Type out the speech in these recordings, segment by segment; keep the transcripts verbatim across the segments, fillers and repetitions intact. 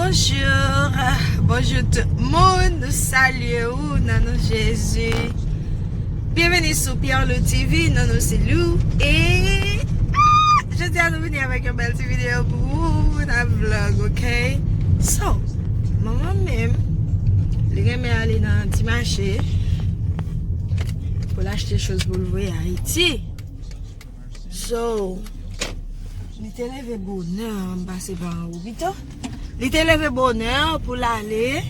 Bonjou, bonjou tout moun, nou salye ou nan non Jezi. Byenveni sou Pierre Lou T V, non nou se Lou. E ah, jodi a nou vini avèk yon bèl ti videyo pou ou, n ap vlog, ok? So, manman menm, li renmen ale nan ti mache pou l achte choz pou l voye Ayiti. So, li te leve bonè, m pase pa anwo pito. Li te leve bonè pou l ale.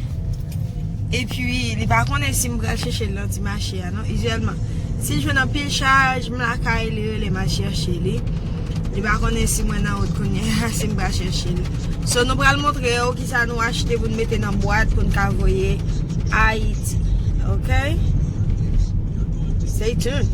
Epi, li pa konnen si m pral chèche l nan ti mache a, non. Izyèlman, si l jwenn anpil chaj, m lakay li, rele m al chèche li. Li pa konnen si mwen nan wout kounye a, si m pral chèche li. So, nou pral montre yo kisa nou achte pou n mete nan bwat pou n ka voye Ayiti. Ok? Stay tuned.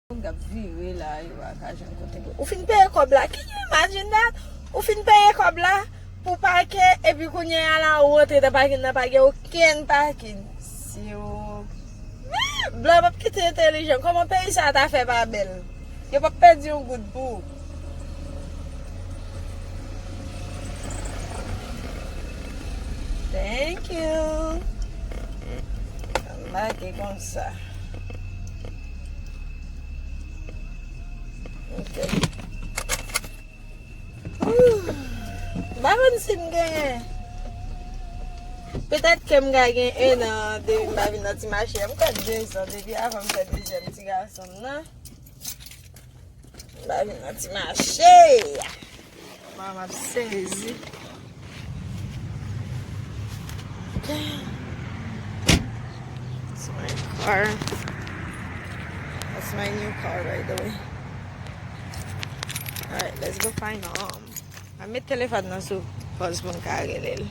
Moun k ap vire la, yo pa ka jwenn kote pou. Ou fin peye kòb la. Can you imagine that? Ou fin peye kòb la pou pake, epi kounye a la, ou rantre nan pakin nan, pa gen okenn pakin. Si ou, men, blan p ap kite entèlijan. Kòman peyi sa a ta fè pa bèl? Yo p ap pèdi yon goud pou ou. Thank you. Make konsa. Ok. Ooh. M pa konn si m genyen. Petèt ke m ka gen en an depi m pa vin nan ti mache a. M kwè de zan depi avan m fè dezyèm ti gason m nan. M pa vin nan ti mache a. Manman ap sezi. Okay. That's my car. That's my new car, by the way. Alright, let's go find um. A met telefòn nan sou pòz pou n ka rele l.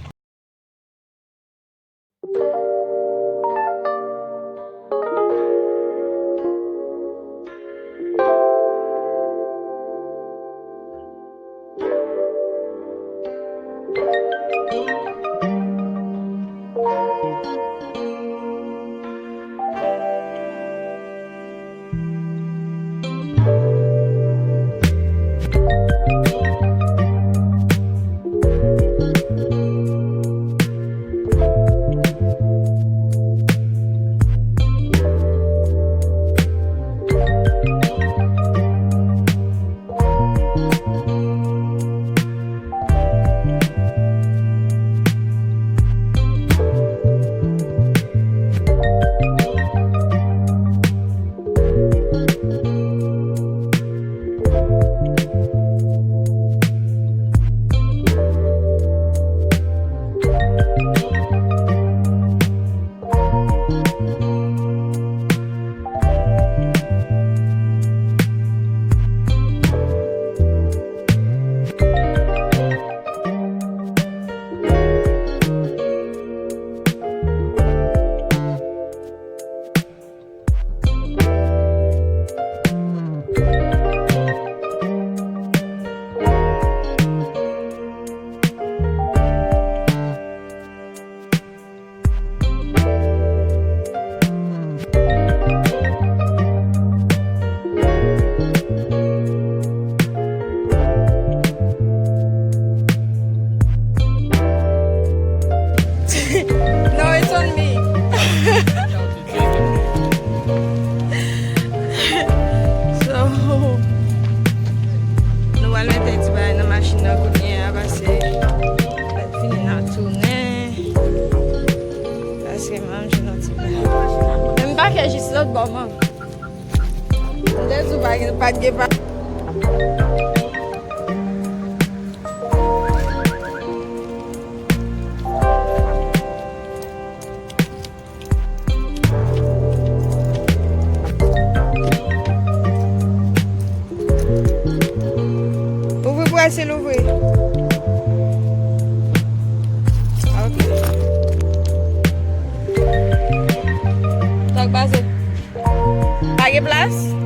No, it's on me. So, nou pral mete ti bagay nan machin nan kounye a, pase lè fini n a tounen. Paske m ap jwenn yon ti bagay. Men m pake jis lòt bò, man. M te di w pa gen, pa t gen pa. Yes.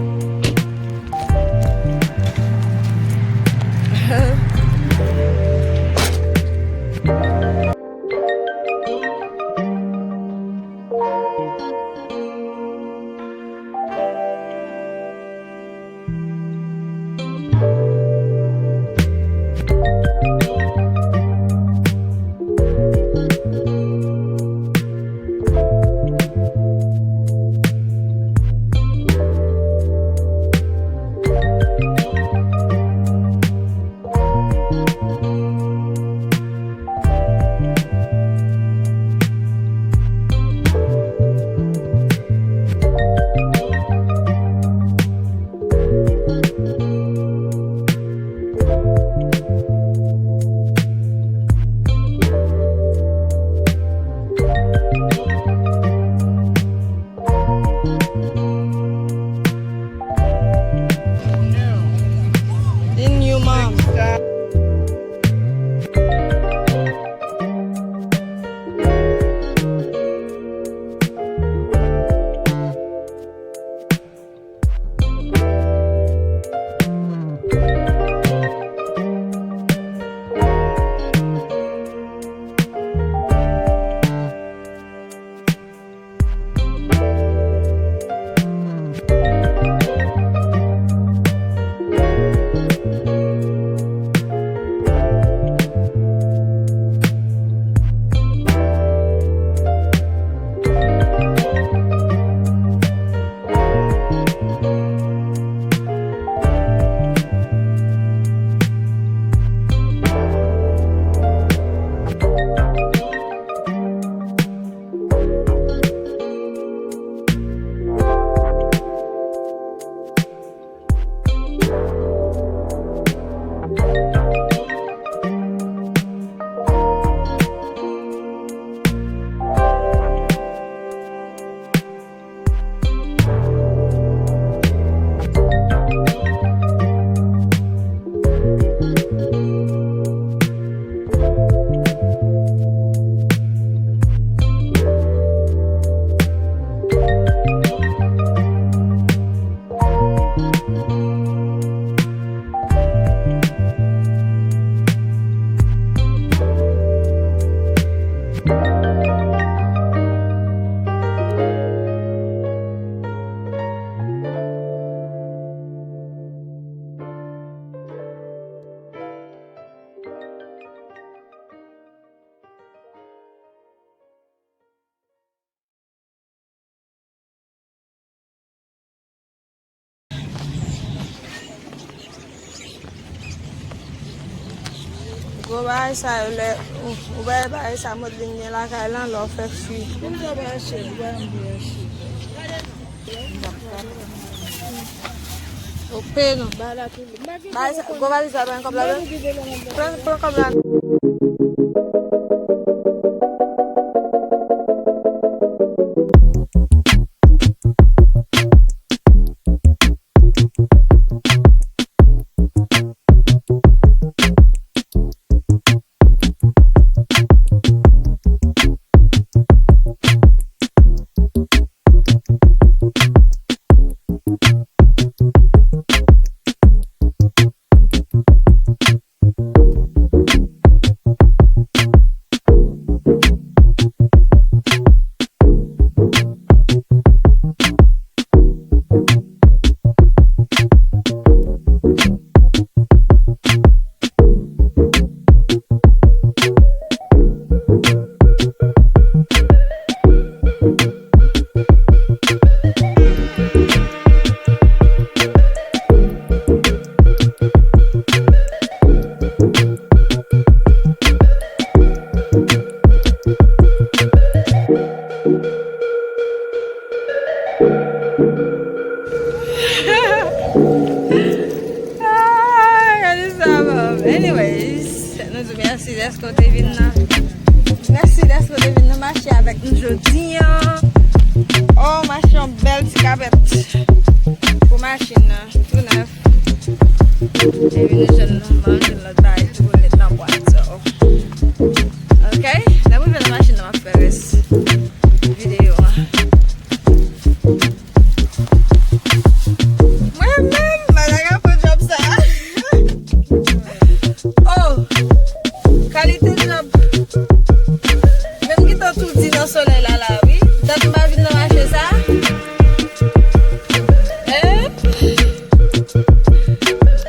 Di new mom. Gwo bagay sa yo, lè ou, ou bay bagay sa Modeline gen lakay lan, lè w fè fri. Ou peye non. Bay sa, gwo valiz la, pran kòb la, pran, pran kòb la. Ah, gade sa, bro. Anyways, nou di mèsi dèske w te vin nan. Mèsi dèske w te vin nan mache avèk nou jodi a. Oh, m achte yon bèl ti kapèt pou machin nan, tou nèf. Epi nou jwenn, nou jwenn lòt bagay tou pou l met nan bwat, so. Ok? Lè m rive nan machin nan, m ap fè rès videyo a. Solèy la la wi. Dat m pa vin nan mache sa. Hein?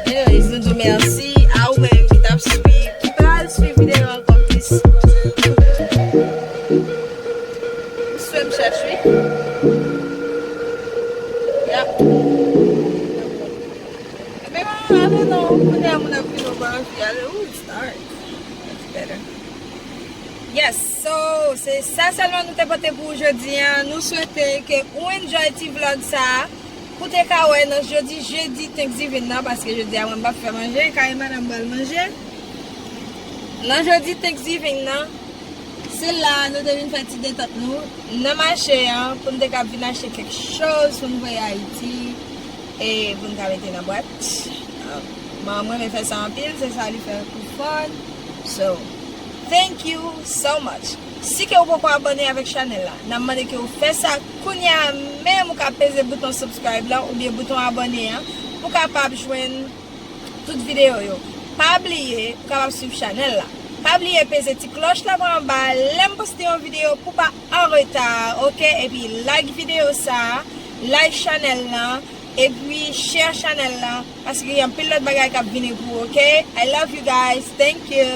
Anyways, nou di w mèsi a ou menm ki t ap swiv, ki pral swiv videyo ankò plis. Swim chèch wi. Yap. Men mwen ale non, kounye a moun ap vin ou pa anvi ale. Ooh, it's dark. That's better. Yes, so se sa sèlman nou te pote pou ou jodi a. Nou swete ke ou enjoy ti vlog sa a. Pou te ka wè nan jodi, jedi Thanksgiving nan, paske jodi a mwen m p ap fè manje, kay madanm pral manje. Nan jodi Thanksgiving nan, se la nou te vin fè ti detant nou nan mache an, pou n te ka vin achte kèk choz pou n voye Ayiti, e pou n ka mete nan bwat. Ah, mwen, mwen renmen fè sa anpil, se sa li fè pou fun. So, thank you so much. Si ke ou poko abòne avèk chanèl la, n ap mande ke ou fè sa kounye a menm, ou ka peze bouton subscribe la oubyen bouton abòne an pou w kapab jwenn tout videyo yo. Pa bliye, ou kapab swiv chanèl la. Pa bliye peze ti klòch la bò anba, lè m poste yon videyo pou pa an reta, oke? Epi like videyo sa, like chanèl lan, epi share chanèl lan, paske gen anpil lòt bagay k ap vini pou ou, oke? I love you guys, thank you.